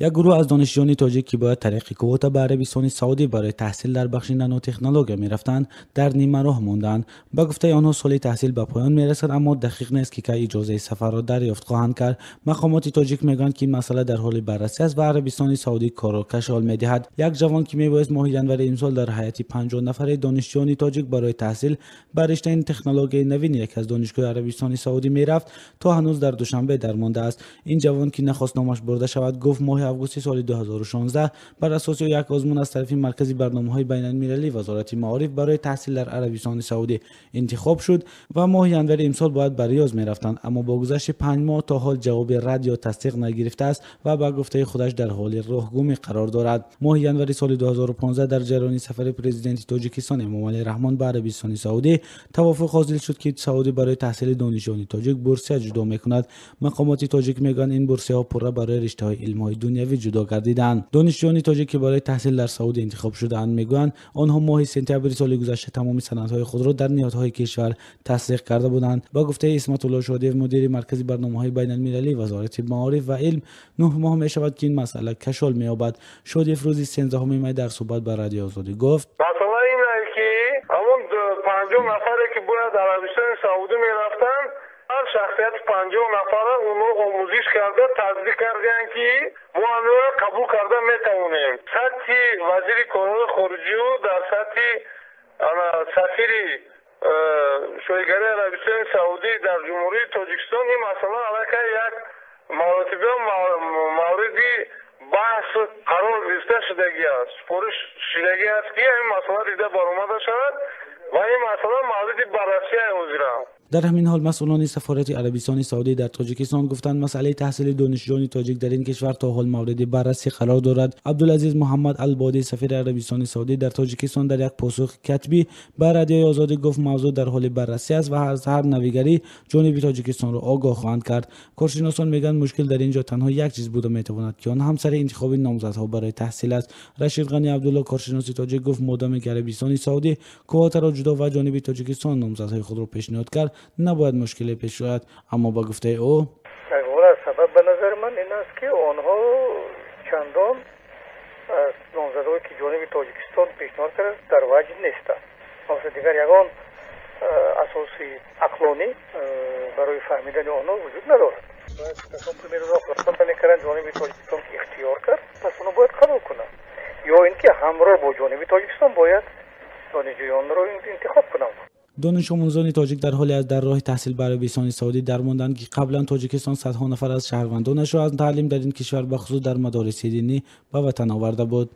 Як гурӯҳ аз донишҷӯёни тоҷик, ки бояд тариқи квота ба Арабистони Саудӣ барои таҳсил дар бахши нанотехнология мерафтанд, дар нимароҳ монданд. Ба гуфтаи онҳо, соли таҳсил ба поён мерасад, аммо дақиқ нест, ки кай иҷозаи сафарро дарёфт хоҳанд кард. Мақомоти тоҷик мегӯянд, ки ин масъала дар ҳоли баррасӣ аст ва Арабистони Саудӣ корро кашол медиҳад. Як ҷавон, ки мебоист моҳи январи имсол дар ҳайати 50 нафари донишҷӯёни тоҷик барои таҳсил ба риштаи технологияи навини яке аз донишгоҳи Арабистони Саудӣ мерафт, то ҳанӯз дар Душанбе дармондааст. Ин ҷавон, ки нахост номаш бурда шавад, гуфт моҳи августи соли 2016 бар асоси як озмун аз тарафи Маркази барномаҳои байналмилалии Вазорати маориф барои таҳсил дар Арабистони Саудӣ интихоб шуд ва моҳи январи имсол бояд ба Риёз мерафтанд, аммо бо гузашти 5 моҳ то ҳол ҷавоби рад ё тасдиқ нагирифтааст ва ба гуфтаи худаш дар ҳоли роҳгумӣ қарор дорад. Моҳи январи соли 2015 дар ҷараёни сафари президенти Тоҷикистон Эмомалӣ Раҳмон ба Арабистони Саудӣ тавофуқ ҳосил шуд, ки Саудӣ барои таҳсили донишҷӯёни тоҷик бурсия ҷудо мекунад. Мақомоти тоҷик мегӯянд, ин бурсияҳо пурра барои риштаҳои илмҳои дунявӣ ҷудо гардиданд. Донишҷӯёни тоҷик, ки барои таҳсил дар Саудӣ интихоб шудаанд, мегӯянд, онҳо моҳи сентябри соли гузашта тамоми санадҳои худро дар ниҳодҳои кишвар тасдиқ карда буданд. Ба гуфтаи Исматулло Шодиев, мудири Маркази барномаҳои байналмилалии Вазорати маориф ва илм, 9 моҳ мешавад, ки ин масъала кашол меёбад. Шодиев рӯзи 13 май дар суҳбат ба Радиои Озодӣ гуфт: масъала ин аст, ки ҳамон 50 нафаре, ки бояд Арабистони Саудӣ мерафтанд, ҳар шахсияти 50 нафара онҳо омӯзиш карда тасдиқ карданд, ки мо онҳоро қабул карда метавонем. Сатҳи вазири корҳои хориҷиу дар сатҳи сафири шоҳигарии Арабистони Саудӣ дар Ҷумҳурии Тоҷикистон ин масъала аллакай як маротиба мавриди баҳс қарор гирифта шудагӣ аст. Супориш шудагӣ аст, ки ин масъала дида баромада шавад ва ин масъала мавриди баррасия ҳозирам. Дар ҳамин ҳол масъулони сафорати Арабистони Саудӣ дар Тоҷикистон гуфтанд, масъалаи таҳсили донишҷӯёни тоҷик дар ин кишвар то ҳол мавриди баррасӣ қарор дорад. Абдулазиз Муҳаммад Албодӣ, сафири Арабистони Саудӣ дар Тоҷикистон, дар як посухи катбӣ ба Радиои Озодӣ гуфт, мавзӯъ дар ҳоли баррасӣ аст ва аз ҳар навигарӣ ҷониби Тоҷикистонро огоҳ хоҳанд кард. Коршиносон мегӯянд, мушкил дар ин ҷо танҳо як чиз буда метавонад, ки он ҳам сари интихоби номзадҳо барои таҳсил аст. Рашид Ғани Абдулло, коршиноси тоҷик, гуфт модоме ки Арабистони Саудӣ квотаро ҷудо ва ҷониби Тоҷикистон номзадҳои худро пешниҳод кард, набояд мушкиле пеш ояд. Аммо ба гуфтаи ӯ, ягона сабаб ба назари ман ин аст, ки онҳо чандон аз номзадҳое, ки ҷониби Тоҷикистон пешниҳод кард, дар ваҷд нестанд. Масалан, дигар ягон асоси ақлонӣ барои фаҳмидани онҳо вуҷуд надорад. Мекаранд ҷониби Тоҷикистон ихтиёр кард, пас онҳо бояд қабул кунанд, ё ин ки ҳамроҳ бо ҷониби Тоҷикистон бояд донишҷӯёнро интихоб кунанд. Донишомӯзони тоҷик дар ҳоле аз дар роҳи таҳсил ба Арабистони Саудӣ дармонданд, ки қаблан Тоҷикистон садҳо нафар аз шаҳрвандонашро аз таълим дар ин кишвар, бахусус дар мадориси динӣ, ба ватан оварда буд.